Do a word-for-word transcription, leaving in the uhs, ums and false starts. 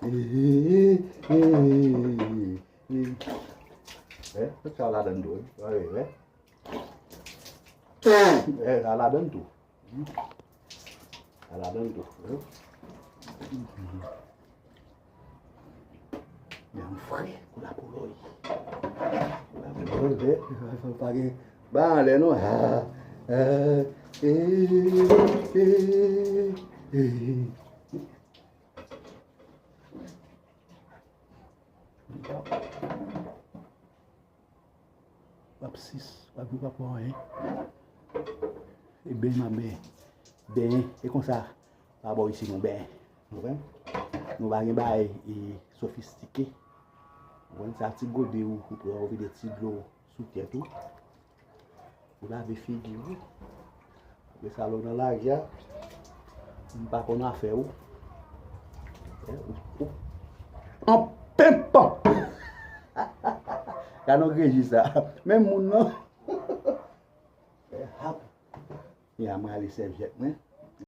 Eh, eh, eh, eh, eh. Eh, sa ladan tou, eh. Wi, wi. Eh, sa ladan tou. Sa ladan tou, eh. Yon fre kou lapoloy. Kou lapoloy, eh. Pa gen. Ba anlè non. Ah, ah, eh, eh, eh. W ap sis, w ap, w ap wè anyen. E ben m ap ben. Ben, e konsa, pa bò isi nou ben. Ou konprann? Nou pa gen bagay e sofistike. Ou konprann? Sa ti gode ou, ou pran, ou vide ti dlo sou tèt ou. Ou lave figi w. Apre sa, lè w nan lari a, m pa konn afè w. Eh, ou, ou, an penpan! Gade yon greji sa. Menm moun nan. Eh, hap. Ya, mwen ale sèvyèt mwen.